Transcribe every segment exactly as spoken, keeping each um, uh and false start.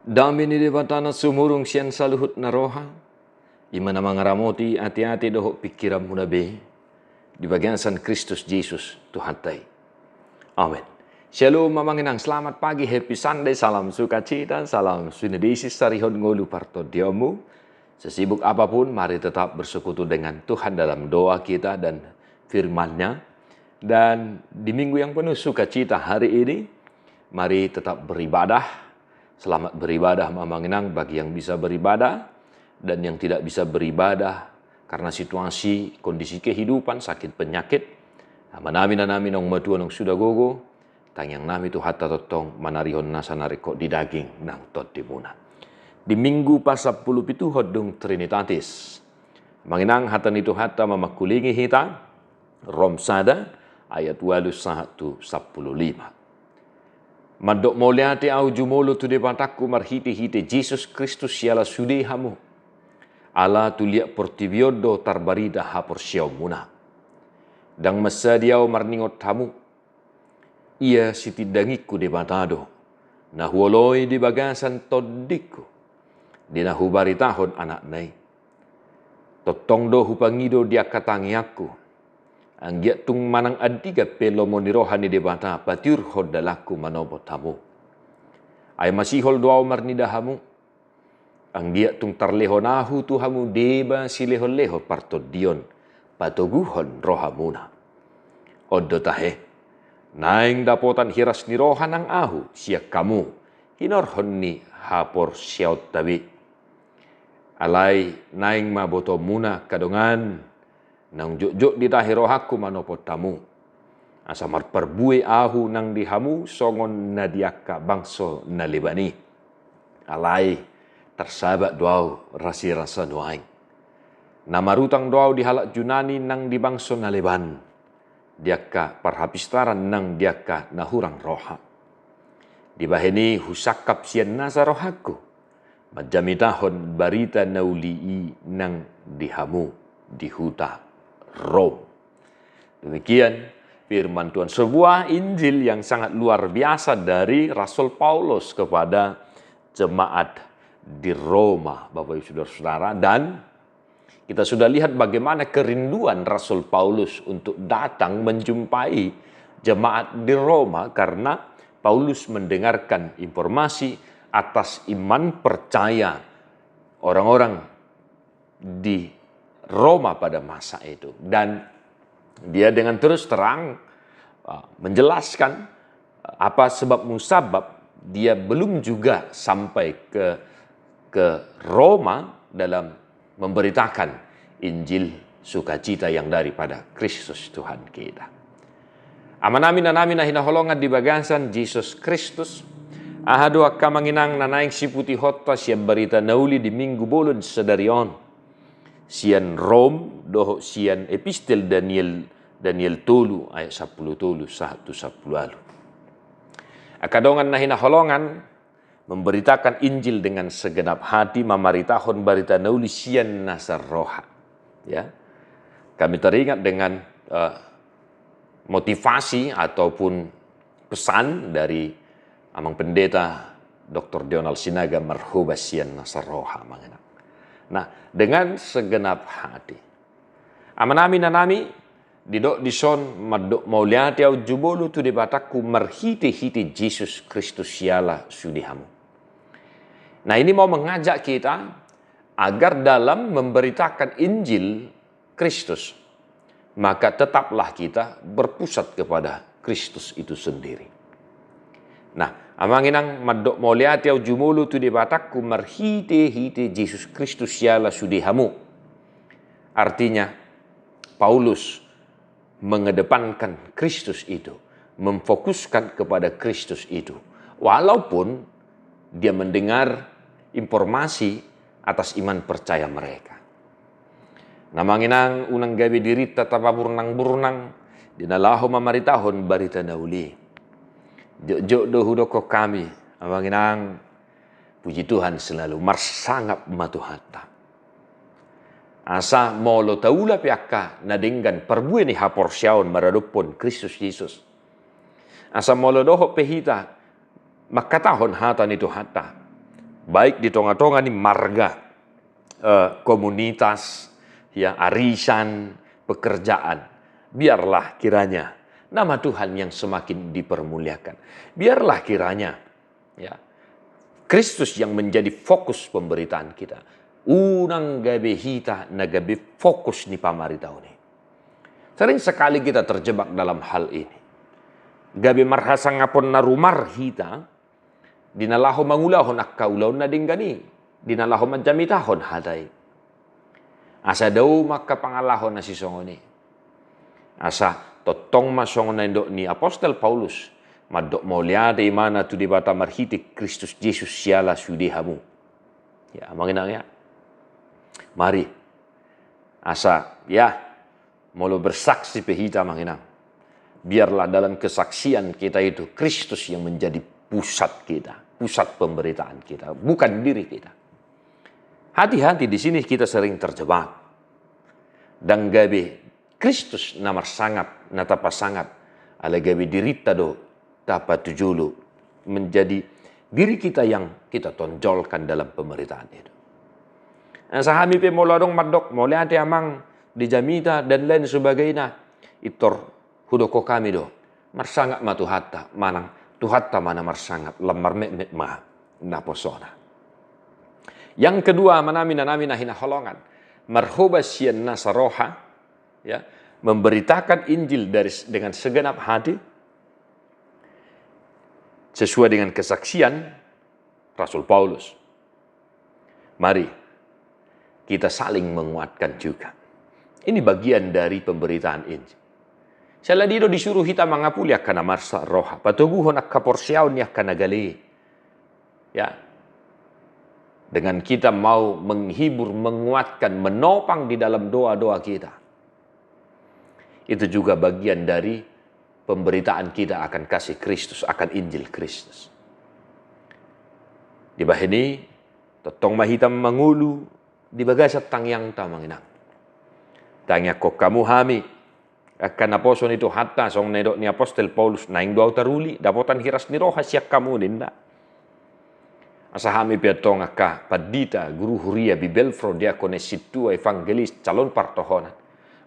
Dame ni Debata na sumurung sian saluhut na roha, i ma na mangaramoti ateate dohot pingkiranmuna be, di bagasan Kristus Jesus Tuhanta i. Amen. Shalom, amang inang, selamat pagi, happy Sunday, salam sukacita, salam Sunday, sisarihon ngolu partondionmu. Sesibuk apapun, mari tetap bersekutu dengan Tuhan dalam doa kita dan firman-Nya. Dan di minggu yang penuh sukacita hari ini, mari tetap beribadah. Selamat beribadah, amang inang, bagi yang bisa beribadah dan yang tidak bisa beribadah karena situasi, kondisi kehidupan, sakit penyakit. Amanami, inanami, naung matua, naung suda gogo, tangiangnami Tuhanta tongtong manarihon nasa na ringkot di daging nang tondimuna. Di minggu pasampulupituhon dung Trinitatis, amang inang, hata ni Tuhanta ma mangkulingi hita, Rom sada ayat ualu sahat tu sampulu lima. Mandok mauliate ahu jumolo tu Debatangku marhitehite Jesus Kristus siala sude hamu. Ala tu liat portibi on do tarbarita haporseaonmuna. Ndang mansadi ahu marningot hamu. Ia sitindangingku Debata do, na huoloi di bagasan tondingku, di na hubaritahon Anakna i. Tongtong do hupangido di angka tangiangku, anggiat tung manang andigan pe lomo ni roha ni Debata patiurhon dalanku manopot hamu. Ai masihol do ahu marnida hamu, anggiat tung tarlehon ahu tu hamu deba silehonlehon partondion, patoguhon rohamuna. On do tahe, naeng dapotan hiras ni roha nang ahu sian hamu, hinorhon ni haporseaonta be. Alai naeng ma botoonmuna angka dongan, naung jotjot ditahi rohangku manopot hamu, asa marparbue ahu nang di hamu songon na di angka bangso na leban i. Alai tarsabat do ahu rasirasa nuaeng. Na marutang do ahu di halak Junani nang di bangso na leban, di angka parhapistaran nang di angka na hurang roha. Dibahen i husangkap sian nasa rohangku, manjamitahon barita na uli i nang di hamu di huta Rom. Demikian firman Tuhan, sebuah Injil yang sangat luar biasa dari Rasul Paulus kepada jemaat di Roma, Bapak Ibu Saudara-saudara, dan kita sudah lihat bagaimana kerinduan Rasul Paulus untuk datang menjumpai jemaat di Roma, karena Paulus mendengarkan informasi atas iman percaya orang-orang di Roma pada masa itu. Dan dia dengan terus terang, uh, menjelaskan, uh, apa sebab musabab dia belum juga sampai ke, ke Roma dalam memberitakan Injil sukacita yang daripada Kristus Tuhan kita. Amanami, inanami na hinaholongan di bagasan Jesus Kristus, aha do angka amang inang na naeng siputihonta sian barita na uli di minggu bolon sadari on, sian Rom dohot sian epistel Daniel, Daniel tolu ayat sampulu tolu sahat tu sampulu ualu. Angka dongan na hinaholongan, memberitakan Injil dengan segenap hati, mamaritahon barita na uli sian nasa roha. Ya. Kami teringat dengan, eh, motivasi ataupun pesan dari Amang Pendeta Doktor Donald Sinaga, marhobas sian nasa roha, amang inang. Nah, dengan segenap hati. Amanami, inanami, didok dison, mandok mauliate ahu jumolo tu Debatangku marhitehite Jesus Kristus siala sude hamu. Nah, ini mau mengajak kita agar dalam memberitakan Injil Kristus, maka tetaplah kita berpusat kepada Kristus itu sendiri. Nah, amang inang, mandok mauliate ahu jumolo tu Debatangku marhitehite Jesus Kristus siala sude hamu. Artinya, Paulus mengedepankan Kristus itu, memfokuskan kepada Kristus itu, walaupun dia mendengar informasi atas iman percaya mereka. Nah, amang inang, unang gabe dirinta tapaburnang-burnang di na laho mamaritahon barita na uli. Jotjot do hudokkon hami, amang inang, puji Tuhan selalu, marsangap ma Tuhanta. Asa molo taula pe angka na denggan parbue ni haporseaon maradophon Kristus Jesus, asa molo dohot pe hita mangkatahon hata ni Tuhanta, baik di tonga-tonga ni marga, eh, komunitas, ya, arisan, pekerjaan. Biarlah kiranya nama Tuhan yang semakin dipermuliakan. Biarlah kiranya, ya, Kristus yang menjadi fokus pemberitaan kita. Unang gabe hita na gabe fokus ni pamaritaon i. Sering sekali kita terjebak dalam hal ini. Gabe marhasangapon na rumar hita, di na laho mangulahon angka ulaon na denggan i, di na laho manjamitahon hata i. Asa dao ma angka pangalaho na sisongon i. Asa tongtong ma songon na nidok ni apostel Paulus, mandok mauliate ibana tu Debata marhite Kristus Jesus siala sude hamu. Ya, amang inang ya. Mari. Asa, ya, molo bersaksi pe hita, amang inang, biarlah dalam kesaksian kita itu Kristus yang menjadi pusat kita, pusat pemberitaan kita, bukan diri kita. Hati-hati, di sini kita sering terjebak. Ndang gabe Kristus na marsangap, na tapasangap, alai gabe dirita do tapatujolo, menjadi diri kita yang kita tonjolkan dalam pemberitaan itu. Asa hami pe molo adong mandok mauliate amang, dijamita dan lain sebagainya, pintor hudok hami do, marsangap ma Tuhanta, manang Tuhanta ma na marsangap, lam marmetmet ma naposona. Yang kedua, amang inang nami na hinaholongan, marhobas sian nasa roha, ya, memberitakan Injil dari, dengan segenap hati, sesuai dengan kesaksian Rasul Paulus. Mari kita saling menguatkan juga. Ini bagian dari pemberitaan Injil. Siala dia do disuru hita mangapuli angka na marsak roha, patoguhon angka porseaon ni angka na gale. Ya. Dengan kita mau menghibur, menguatkan, menopang di dalam doa-doa kita. Itu juga bagian dari pemberitaan kita akan kasih Kristus, akan Injil Kristus. Dibahen i, tongtong ma hita mangolu di bagasan tangiangta, amang inang. Tangiangkon hamu hami, angka naposo ni Tuhanta, songon na nidok ni apostel Paulus, naeng do ahu taruli, dapotan hiras ni roha sian hamu, ninna. Asa hami pe antong angka pandita, guru huria, bibelvrouw, diakones, sintua, evangelis, calon partohonan.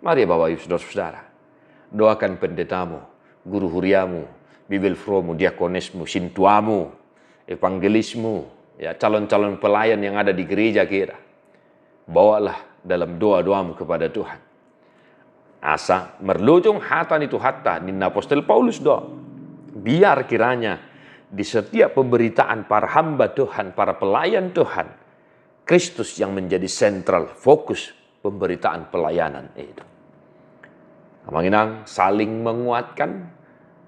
Mari, Bapak Ibu, Saudara-saudara, doakan pendetamu, guru huriamu, bibelvroumu, diakonesmu, sintuamu, evangelismu, ya, calon-calon pelayan yang ada di gereja kita. Bawalah dalam doa-doamu kepada Tuhan. Asa marlojong hata ni Tuhanta, ninna apostel Paulus do. Biar kiranya di setiap pemberitaan para hamba Tuhan, para pelayan Tuhan, Kristus yang menjadi sentral fokus pemberitaan pelayanan itu. Amang inang, saling menguatkan,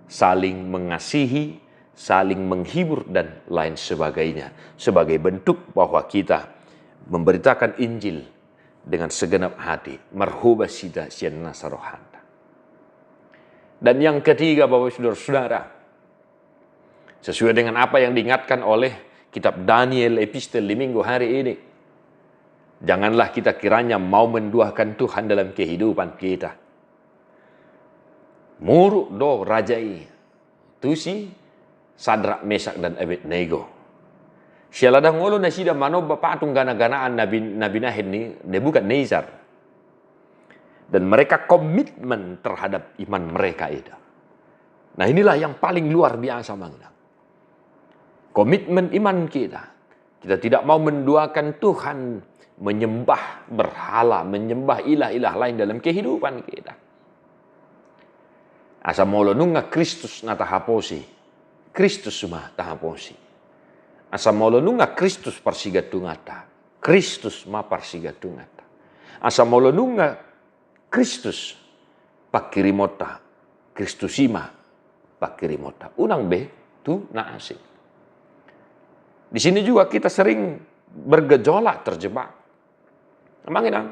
saling mengasihi, saling menghibur, dan lain sebagainya, sebagai bentuk bahwa kita memberitakan Injil dengan segenap hati, marhobas hita sian nasa rohanta. Dan yang ketiga, Bapak Saudara-saudara, sesuai dengan apa yang diingatkan oleh kitab Daniel epistel di minggu hari ini, janganlah kita kiranya mau menduakan Tuhan dalam kehidupan kita. Muruk do raja i tusi Sadrak, Mesak, dan Abednego. Siala ndang olo nasida manomba patung gana-ganaan na bin-, na binahen ni Nebukadnesar. Dan mereka komitmen terhadap iman mereka itu. Nah, inilah yang paling luar biasa, amang inang. Komitmen iman kita. Kita tidak mau menduakan Tuhan, menyembah berhala, menyembah ilah-ilah lain dalam kehidupan kita. Asa molo nunga Kristus na tahaposi, Kristus ma tahaposi. Asa molo nunga Kristus parsigantunganta, Kristus ma parsigantunganta. Asa molo nunga Kristus pangkirimonta, Kristus i ma pangkirimonta. Unang be tu na asing. Di sini juga kita sering bergejolak, terjebak. Amang inang,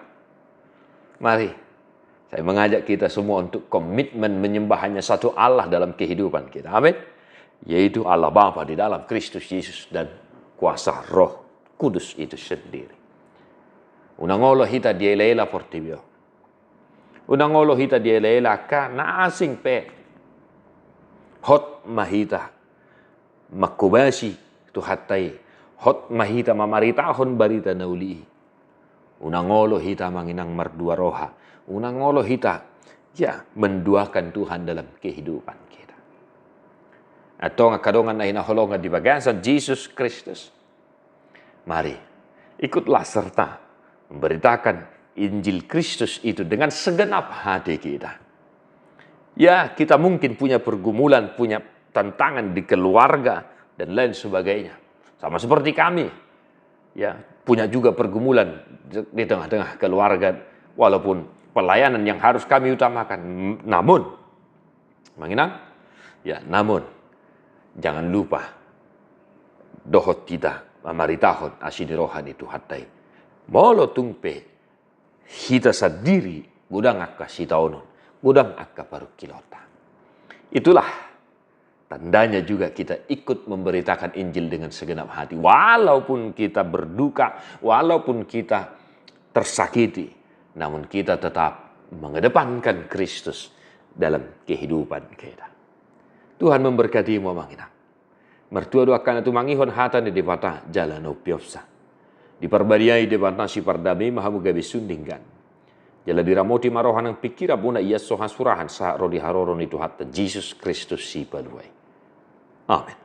mari, saya mengajak kita semua untuk komitmen menyembah hanya satu Allah dalam kehidupan kita. Amin. Yaitu Allah Bapa di dalam Kristus Yesus dan kuasa Roh Kudus itu sendiri. Unang olo hita diela-ela portibi on. Unang olo hita diela-ela angka na asing pe. Hot ma hita manghobasi Tuhanta i. Hot ma hita mamaritahon barita na uli i. Unang olo hita, amang inang, mardua roha. Unang olo hita, ya, menduakan Tuhan dalam kehidupan kita. Antong angka dongan na hinaholongan di bagasan Jesus Kristus, mari, ikutlah serta memberitakan Injil Kristus itu dengan segenap hati kita. Ya, kita mungkin punya pergumulan, punya tantangan di keluarga, dan lain sebagainya. Sama seperti kami, ya, punya juga pergumulan di tengah-tengah keluarga, walaupun pelayanan yang harus kami utamakan. Namun, amang inang, ya, namun, jangan lupa dohot hita mamaritahon asi ni roha ni Tuhanta i. Molo tung pe hita sandiri godang angka sitaonon, godang angka parungkilonta. Itulah tandanya juga kita ikut memberitakan Injil dengan segenap hati. Walaupun kita berduka, walaupun kita tersakiti, namun kita tetap mengedepankan Kristus dalam kehidupan kita. Tuhan memberkatimu, amang inang. Martua do angka na tumangihon hata ni Debata jala na umpeopsa. Diparbadiai Debata sipardame ma hamu gabe sundinggan. Jala diramoti ma roha nang pingkiranmuna, ia so hasurahan sahat ro di haroro ni Tuhanta Jesus Kristus Sipalua i. Amen.